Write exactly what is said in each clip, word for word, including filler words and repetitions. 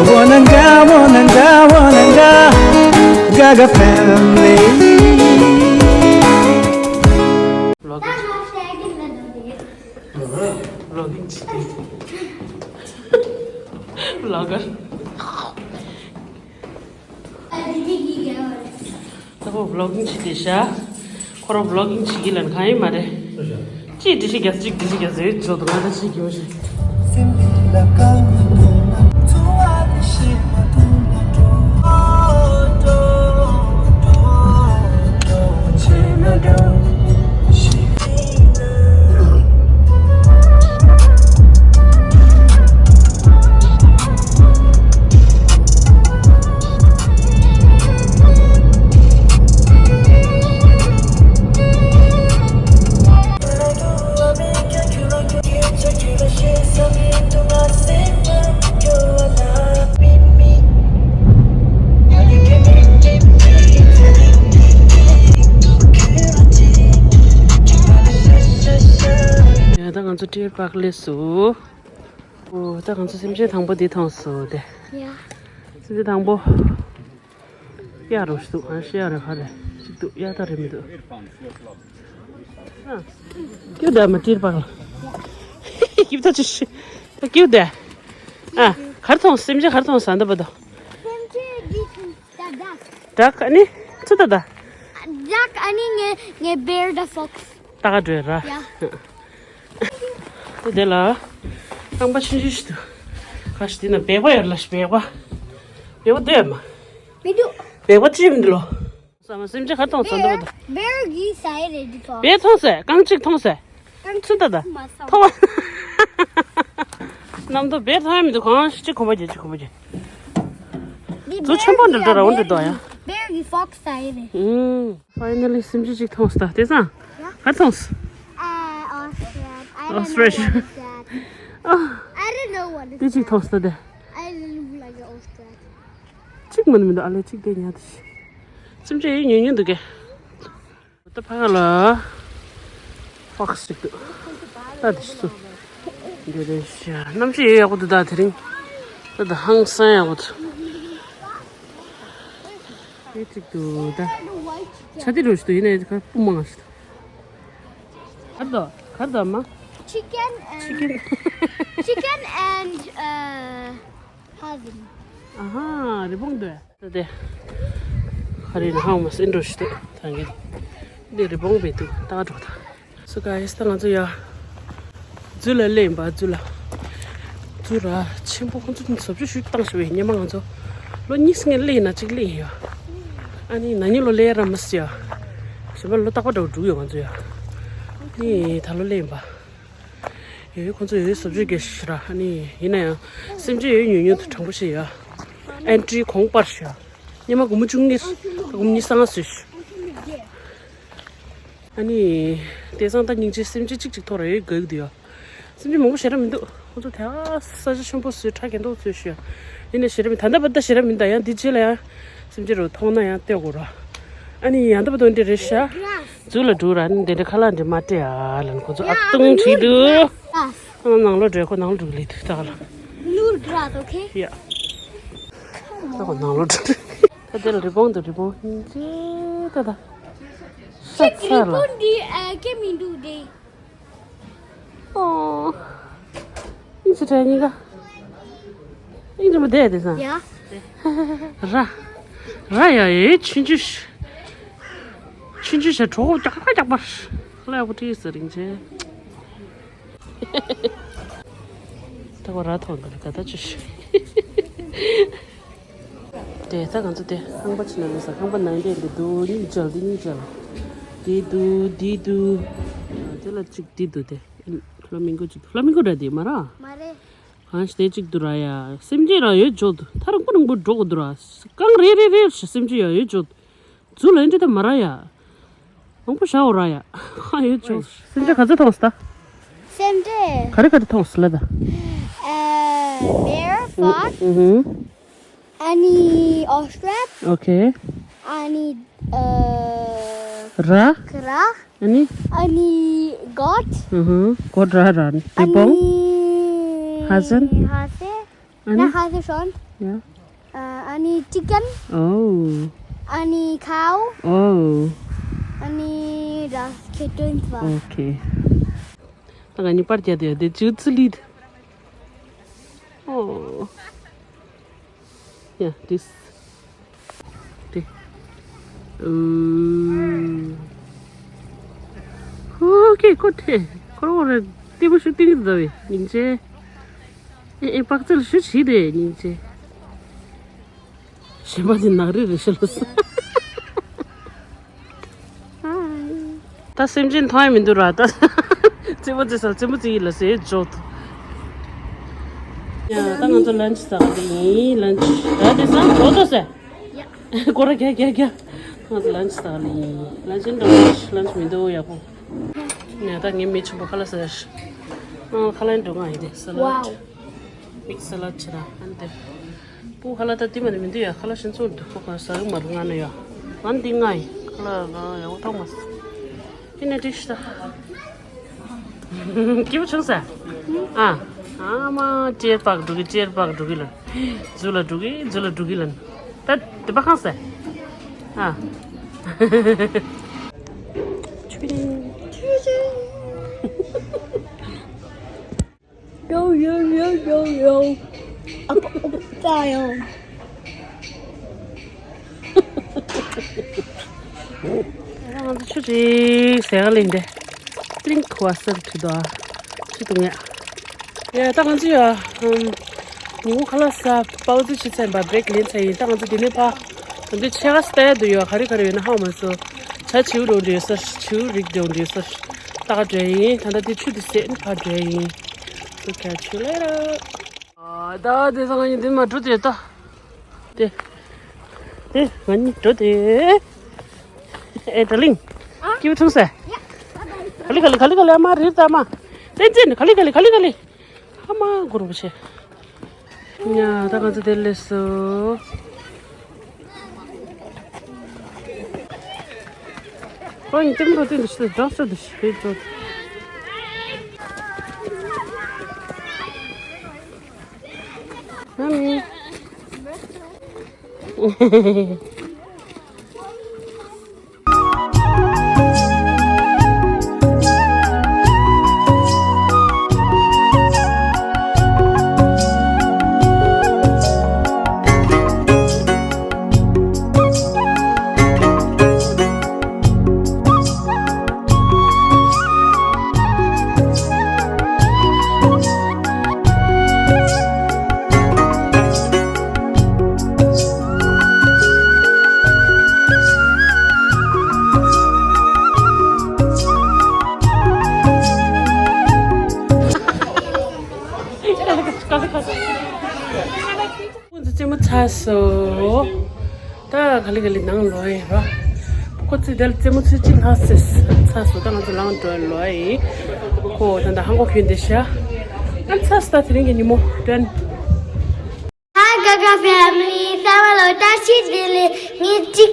Wananga, wananga, wananga, Gaga family. Vlogging. Vlogging. Vlogger. ད་ཁོ་vlogging་བྱེད་དེ་ཤ། ཁོ་རང་vlogging་བྱེད་ཀྱི་ལན་གང་ཡིན་མ་རེད། གཅིག་འདྲི་ཤི་རྒྱ་གཅིག་འདྲི་ཤི་རྒྱ་ཟེར་ཅོ་དུ་ང་ད་ཅིག་གྱོ་ཤི། ཡ་ད་ང་ཚོ་ཏྲེར་པག་སླེབས་སོང་། ཨོ་ད་ང་ཚོ་སེམས་ཅན་དང་པོ་འདི་མཐོང་སོང་དེ། ཡ། སེམས་ཅན་དང་པོ། གཡག་རུ་ཞིག་འདུག་ཨ་ཤི་ཡ་རེ་ཧ་རེ་ཞིག་འདུག་གཡག་ད་རེ་མི་འདུག་ཨ། ཀྱུ་ད་མ་ཏྲེར་པག་ལ། ཀྱུ་ད་ཅི་ཤི། ད་ཀྱུ་ད། ཨ། གར་མཐོང་སེམས་ཅན་གར་མཐོང་ས་འདི་པ་དོ། སེམས་ཅན་འདི་ད་ད། ཌག་ཨ་ནི། ཚུ་ད་ད། ཌག་ཨ་ནི་ངའི་ངའི་བེར་ད་ཕོགས། ད་ག་འགྲོ་ར། ཡ། དེ་དེ་ལ། རྐང་པ་ཆུང་ཆུང་ཞིག་འདུག་ཁ་ཤས་དེ་ན་སྦལ་པ་ཡོད་ལ་སྦལ་པ། སྦལ་པ་འདོད་མ། མི་འདུག་སྦལ་པ་ཅི་མི་འདུག་ལོ། ཟ་མ་སེམས་ཅན་ག་མཐོང་ས་འདུག་བ་དང་། སྦལ་གྱིས་ཟ་ཡི་རེད་འདི་ཚོ། སྦལ་མཐོང་ས་རྐང་གཅིག་མཐོང་ས། རྐང་ཚུ་ད་ད། མ་ཟ་མཐོང་བ། གནམ་ཐོ་སྦལ་མཐོང་ཡ་མི་འདུག་གང་ཞིག་གཅིག་གོམ་པ་རྒྱག་གཅིག་གོམ་པ་རྒྱག་འདི་ཚོ་ཆེན་པོ་འདྲ་འདྲ་ར་འོ་འདྲ་འདུག་ཡ། སྦལ་གྱིས་ཕོགས་ཟ་ཡི་རེད། ཨུམ། Finally སེམས་ཅན་གཅིག་མཐོང་སོང་ད་དེ་སང་། ཡ། ག་མཐོང་སོང་། Uh, ostrich. I don't know what is that. Ostrich. I don't know what is that. དེ་གཅིག་མཐོང་སོང་ད་དེ། I look like an ostrich. གཅིག་མ་ནི་མི་འདུག་ཨ་ལས་གཅིག་དེ་ཉལ་དེ་ཤི། སེམས་ཅན་ཡིན་ཉུང་ཉུང་འདུག་གས། ད་ཕ་ག་ལ། ཕོགས་གཅིག་འདུག་ད་དེ་ཤི་སོང་། འདི་རེད་ཤ། གནམ་གཤིས་ཡོད་ཡག་པོ་འདུག་ད་དེ་རིང་། ད་ད་ཧང་སང་ཡག་པོ་འདུག་དེ་གཅིག་འདུག་ད། ཆ་དེ་འགྲོ་ཞིག་འདུག་ཡིན་ནའི་ཁ་སྤུ་མང་ཞིག་འདུག་གར་དོ། གར་དོ་མ། Chicken and chicken and uh, heaven. ཨ་ཧ། རི་བོང་དོ། ད་དེ། ག་རེ་ན་ཧང་མ་སེ་འགྲོ་ཞིག་འདུག་ད་གིན། འདི་རི་བོང་བས་འདུག་ད་འགྲོ་ད། So guys ད་ང་ཚོ་ཡ། ཛུ་ལ་སླེབས་ཡིན་པ་ཛུ་ལ། ཛུ་ར་ཆེན་པོ་ཁོང་ཚོ་ནི་བཟོ་བཅོས་ཞིག་བཏང་ཞིག་བས་ཉི་མ་ང་ཚོ། ལོ་གཉིས་སྔོན་སླེབས་ཡིན་ན་གཅིག་སླེབས་ཡིན་ཡ། ཨ་ནི་ན་ནིང་ལོ་སླེབས་ར་མ་སི་ཡ། གཞན་པ་ལོ་རྟག་པ་འདྲ་བོ་འགྲོ་ཡོད་ང་ཚོ་ཡ། ནི་ད་ལོ་སླེབས་ཡིན་པ། ཡོད་ཁོང་ཚོ་ཡོད་བཟོ་བཅོས་རྒྱག་ཤི་ར་ཨ་ནི་ཡིན་ན་ཡང་སེམས་ཅན་ཡོད་ཉུང་ཉུང་དུ་དྲང་པོ་ཞིག་ཡ། ཨན་ཏྲི་གོང་སྤར་ཤི་ཡ། ཉི་མ་དགུང་མོ་བཅུ་གཉིས་དགུང་མོ་ཉི་ཤུ་རྩ་ལྔ་བཟོས་ཤི། ཨ་ནི། དེང་སང་ད་སྙིང་རྗེ་སེམས་ཅན་གཅིག་གཅིག་ཐོག་ར་ཡོད་དགའ་གི་འདུག་ཡ། སེམས་ཅན་མང་པོ་ཞེ་དྲག་མི་འདུག་ཁོང་ཚོ་དེ་ག་ས་ཆ་ཆེན་པོ་བཟོས་ཁྲ་གན་ཏོག་བཟོས་ཤི་ཡ། ཡིན་ན་ཞེ་དྲག་མི་ད་ལྟ་བར་ད་ཞེ་དྲག་མི་འདུག་ཡང་འདི་རྗེས་ལ་ཡང་སེམས་ཅན་རོ་མཐོང་ན་ཡང་ལྟོས་དགོས་ར། ཨ་ནི་ཡང་ད་བར་དོན་འདི་རེད་ཤ། ཛུ་ལ་འགྲོ་ར་ནི་འདི་འདྲ་ཁ་ལག་འདི་མ་སྤྲད་ཨ་ལན་ཁོ་ཚོ་ཨ་ཏུང་བྲིས་འདུག་ཨ་ནང་ལོགས་འགྲོ་ཁོ་ནང་ལོགས་འགྲོ་གི་ལས་འདུག་ད་ག་ལ། Nur graad, oké? ཡ། ད་ཁོ་ནང་ལོགས་འགྲོ། ད་དེ་ལ་རི་བོང་དང་རི་བོང་ཧིན་ཅི་ད་ད། ཤ་ཚ་ལ། རི་བོང་འདི་ཨ་སྐད་མི་འདུག་དེ། ཨོ། ཨིན་ཅི་ཁྲ་གཉིས་ཀ་ཨིན་ཅི་མ་དེ་དེ་སང་། ཡ། ར། ར་ཡ་ཡེ་ཆུན་ཆུ་ཤ། ཆུན་ཆུ་ཤ་གྲོགས་རྒྱག་པ་རྒྱག་པ། ལ་ཡག་པོ་བྲིས་ཟེར་རིང་ཆེ། ད་གོ་ར་ཐོག་འདི་ལ་ག་ད་ཆུ་ཤ། དེ་ད་ང་ཚོ་དེ་ཁང་པ་ཕྱི་ན་མི་ས་ཁང་པ་ནང་དེ་འདི་འདུག་སྙིང་རྗེ་འདི་སྙིང་རྗེ་འདི་འདུག་འདི་འདུག་དེ་ལ་གཅིག་འདི་འདུག་དེ་ཧྥ་ལ་མིང་གོ་གཅིག་ཧྥ་ལ་མིང་གོ་འདྲ་དེ་མ་ར། མ་རེད། གང་ཞིག་དེ་གཅིག་འདུག་ར་ཡ། སེམས་ཅན་ར་ཡོད་འཇོག་འདུག་ད་རིང་པོ་རིང་པོ་འགྲོ་དགོས་འདུག་ར། རྐང་རེ་རེ་རེ་ཞིག་སེམས་ཅན་ཡ་ཡོད་འཇོག་འདུག་ཛུ་ལ་འདྲ་དེ་མ་ར་ཡ། མང་པོ་བཞག་འོ་ར་ཡ། ཧ་ཡོད་ཆོག་སེམས་ཅན་ག་ཚོད་མཐོང་སོང་ད། སེམས་ཅན། ག་རེ་ག་རེ་མཐོང་སོང་ལ་ད། ཨ། bear, fox. ཨུ་ཧུམ། ཨ་ནི་ostrich. ཨོ་ཁེ། ཨ་ནི་ཨ། ར། ཁ་ར། ཨ་ནི། ཨ་ནི་goat. ཨུ་ཧུམ། goat ར་ར་ནི། ཨ་ནི་རི་བོང་། ཧ་སན། ཧ་སེ། ཨ་ནི། ན་ཧ་སེ་ཤོན། Yeah. Uh, अनि chicken, Oh. अनि cow, Oh. अनि रास खेटोन्स वा। Okay. ད་ང་གཉིས་པར་རྒྱག་དེ་ཡ་དེ་ཅུ་ཚི་ལི། Oh. Yeah, this. དེ། Okay, good. ཁོ་རང་རེ་ལྟད་མོ་ཞིག་ལྟ་གི་འདུག་བས་སྙིང་རྗེ། ཨེ་ཨེ་པག་ཚལ་ཞུ་ཞིག་རེད་སྙིང་རྗེ། གཞན་པ་དེ་ནག་རིལ་རེད་ཤག་ལོས། ད་སེམས་ཅན་མཐོང་ཡ་མི་འདུག་ར་ད། རྩེད་མོ་རྩེ་ས་རྩེད་མོ་རྩེ་ཡི་ལ་ཟེར་འཇོག་ཐུབ། ཡ་ད་ང་ཚོ་ལན་ཆི་ཟ་ག་དེ་ཡིན། ལན་ཆི་ད་དེ་ས་འགྲོ་ཐུབ་ཟེར། སྒོ་ར་རྒྱག་རྒྱག་རྒྱག་ང་ཚོ་ལན་ཆི་ཟ་ག་ལ་ཡིན། ལན་ཆི་འགྲོ་ལན་ཆི་མི་འདུག་ཡག་པོ། ཡ་ད་ངའི་མི་ཆུང་པོ་ཁ་ལག་ཟ་ཡ་ཤི། ཨང་ཁ་ལག་འགྲོ་ང་ཡིན་དེ་ས་ལ། Wow. Big salad ཆེ་ར་ཨན་དེ། པུ་ཁ་ལག་ད་དེ་མ་ནི་མི་འདུག་ཡ། ཁ་ལག་ཤིན་ཚུར་འདུག་ཁོ་ག་ཟ་གི་མ་རུ་ང་ནི་ཡ། ང་འདི་ང་ཡི་ཁ་ལག་ང་ཡ་འོ་ཐོག་མ་ཟ། དེ་ནས་ཏིག་ཤི་ད། སྐྱིད་པོ་བྱུང་ས། ཨ། ཨ་མ་ཅེར་པག་འགྲོ་གི་ཅེར་པག་འགྲོ་གི་ལ། རྫུ་ལ་འགྲོ་གི་རྫུ་ལ་འགྲོ་གི་ལ། ད་དེ་པ་ཁང་ས། ཨ། Yo, yo, yo, yo, yo. ཨ་ཕ་ཨ་ཕ་ཙ་ཡོང་། ང་ཚོ་ཆུ་ཅིག་ཟས་ག་ལེན་ཏེ། ཏིང་ཁུ་བ་སར་ཁྲིད་དོ། ཆུ་དུང་ཡ། ཡ་ད་ང་ཚོ་ཡ། ཉིན་གུང་ཁ་ལག་ཟ་པའོ་ཙི་ཆུ་ཚན་པ་བྲེག་ལེན་ཚར་ཡིན། ད་ང་ཚོ་དེ་ནས་ཕ། ད་འདི་ཕྱེད་ཀ་སྟེ་འདུག་ཡོད། ག་རེ་ག་རེ་ཡོད་ན་ཧ་མ་སོ། ཇ་བྱིའུ་རོ་འདྲེ་སར་བྱིའུ་རིགས་འདྲེ་འདྲེ་སར། ད་ག་འདྲེ་ཡིན། ད་ད་འདི་ཆུ་འདི་ཟེ་ནི་ཕ་འདྲེ་ཡིན། Okay, see you later. ད་དེ་ཚང་ཡིན་འདི་མ་འགྲོ་དེ་ད། དེ། དེ་ང་གཉིས་འགྲོ་དེ། ཨེ་ད་ལིང་། སྐྱིད་པོ་ཐུག་ས། ག་ལི་ག་ལི་ག་ལི་ག་ལི་ཨ་མ་རིར་ད་མ། བསྟན་འཛིན་ག་ལི་ག་ལི་ག་ལི་ག་ལི། ཨ་མ་གུ་རུ་བ་ཆེ། ཉ་ད་ང་ཚོ་དེར་སླེབས་སོ། ཁོ་ཡིན་ཏིམ་རོ་ཏིམ་རོ་ཤི་འགྲོ་སོ་འདི་ཤི་འགྲོ། ནམ་ཡིན། ཁོང་ཚོ་རྩེད་མོ་ཚར་སོང་། ད་ག་ལེ་ག་ལེ་ནང་ལོག་ཡིན་རོ། ཁོ་ཚོས་དེར་རྩེད་མོ་ཚུལ་གཅིག་ལྷག་ཚེ་ཚར་སོང་། ད་ང་ཚོ་ལངས་འགྲོ་ལོག་ཡིན། ཁོ་ད་ད་ཧང་གོ་ཁྱོད་འདི་ཤ། ཨ་ཚར་སོང་། ད་དེ་རིང་གི་ཉིན་མོ་དོན། Hi Gaga family, ད་བ་ལོ་ད་ཤི་དེ་ལེ་ངེ་གཅིག་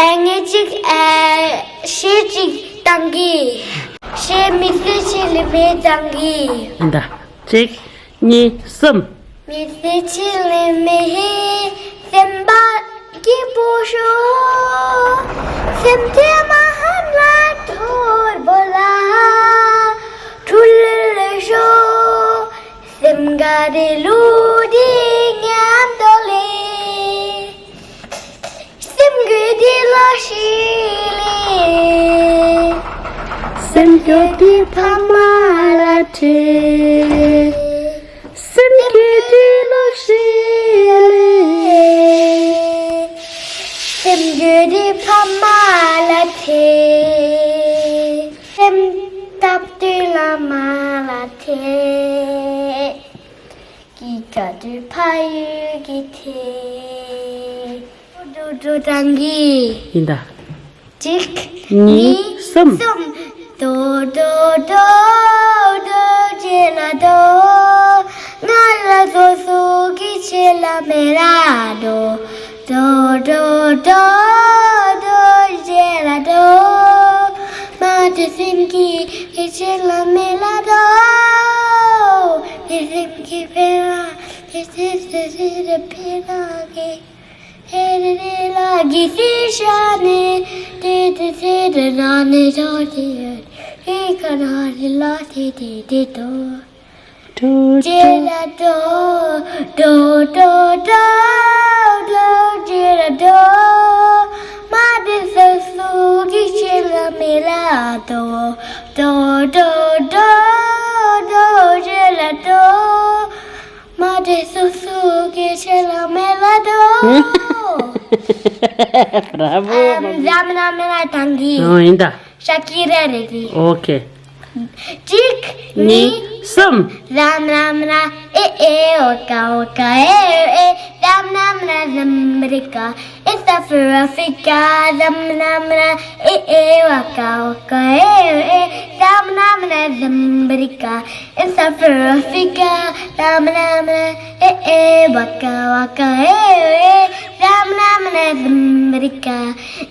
ཨ་ངེ་གཅིག་ཨ་ཤེ་གཅིག་བཏང་གི། ཤེ་མི་ཚེ་ཆེ་ལེ་མེ་བཏང་གི། ཡིན་ད། གཅིག་གཉིས། གསུམ། མི་ཚེ་ཆེ་ལེ་མེ་ཧེ་སེམས་པ་སྐྱིད་པོ་ཤོག་སེམས་ཐེ་མ་ཧམ་ལ་ཐོར་བོ་ལ་འཁྲུལ་ལེ་ཤོག་སེམས་དགའ་རེ་ལུ་དེ་ཉམས་དོ་ལེ། སེམས་དགའ་དེ་ལ་ཤི་ལེ། སེམས་སྐྱོ་དེ་ཕ་མ་ལ་ཁྲེལ། སེམས་སྐྱོ་དེ་ལ་ཤི་ལེ། སེམས་སྐྱོ་དེ་ཕ་མ་ལ་ཁྲེལ། སེམས་སྟབས་དེ་བླ་མ་ལ་ཁྲེལ། སྐྱིད་ཀ་དུས་ཕ་ཡུལ་གྱི་ཐེ། དོ་དོ་དང་གི། ཡིན་ད། གཅིག་གཉིས། གཉིས། གསུམ། དོ་དོ་དོ་དོ་ཅེ་ལ་དོ། ང་ལ་སོ་སོ་གི་ཆེ་ལ་མེ་ལ་དོ། དོ་དོ་དོ་དོ་ཅེ་ལ་དོ། མ་དེ་སེམས་ཀྱི་ཆེ་ལ་མེ་ལ་དོ། དེ་སེམས་ཀྱི་ཕེ་ལ་དེ་སེམས། Bravo, ཨམ། མ་མི། ཛམ་ན་མི་ན་ཏང་གི། ཨོ། ཡིན་ད། ཤ་ཀི་རེ་རེ་གི། ཨོ་ཁེ། གཅིག་གཉིས། གཉིས། གསུམ། ཛམ་ན་མི་ན་ཨེ་ཨེ་ཝ་ཀ་ཝ་ཀ་ཨེ་ཨེ། ཛམ་ན་མི་ན་ཛམ་རི་ཀ། It's time for Africa. ཛམ་ན་མི་ན་ཨེ་ཨེ་ཝ་ཀ་ཝ་ཀ་ཨེ་ཨེ། ཛམ་ན་མི་ན་ཛམ་རི་ཀ། It's time for Africa. ཛམ་ན་མི་ན་ཨེ་ཨེ་ཝ་ཀ་ཝ་ཀ་ཨེ་ཨེ། ཛམ་ན་མི་ན་ཛམ་རི་ཀ།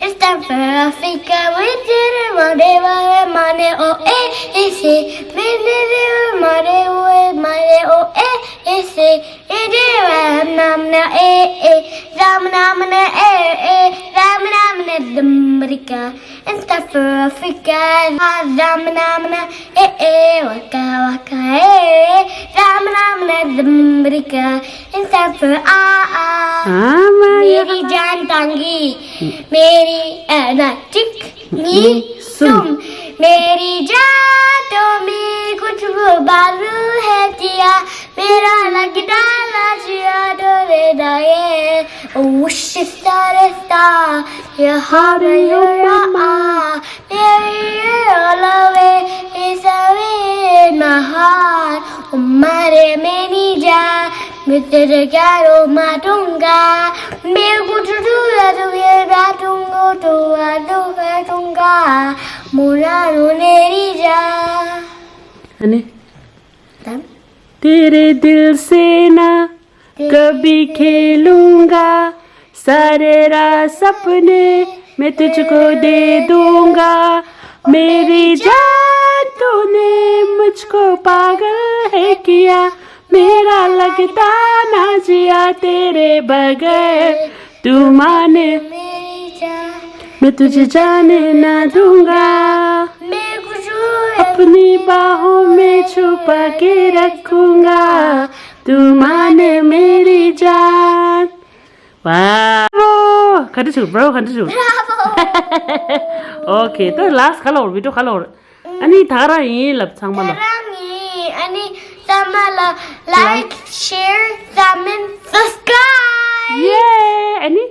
It's time for Africa. We did it one day, one day, money, oh, eh, eh, say. We did it one day, one day, money, oh, eh, eh, say. Eh, did it, nam, na, eh, eh. Zam, nam, na, eh, eh. Zam, nam, na, zam, rika. It's time for Africa. Zam, nam, na, eh, eh. Waka, waka, eh, eh. Zam, nam, na, zam, rika. It's time for, ah, ah. Ah, Maya. मेरी जान तंगी, मेरी, अ, ना, चिक, नी, सुम। मेरी जान तो में कुछ वो बालू है जिया, मेरा लगता ना जिया तो रे दाए। उश सारे सा, ये हारे यो रा आ, मेरी ये ओलावे, ये सवे नहार, उमारे में नी जा। Mitterekaro matunga, me kututu atuge batungo tu atuga tunga, murano nerija. Ani? Tam? तेरे दिल से ना कभी खेलूंगा, सारे रात सपने मैं तुझको दे दूंगा। मेरी जान तूने मुझको पागल है किया, मेरा लगता ना जिया तेरे बगैर। तू माने मेरी जान, मैं तुझे जाने ना दूंगा। मैं कुछ अपनी बाहों में छुपा के रखूंगा। तू माने मेरी जान। Wow. Bravo! Kati chu, bravo, kati chu. Bravo! Okay, the last color, video color. Ani thara yin lap changma la. Thara yin, ani changma la. Like, share, comment, subscribe. Yeah, ani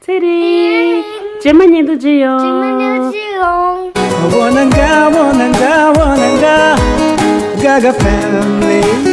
tseri. Jema nyendu jiyo. Jema nyendu jiyo. Wananga, wananga, wananga. Gaga family.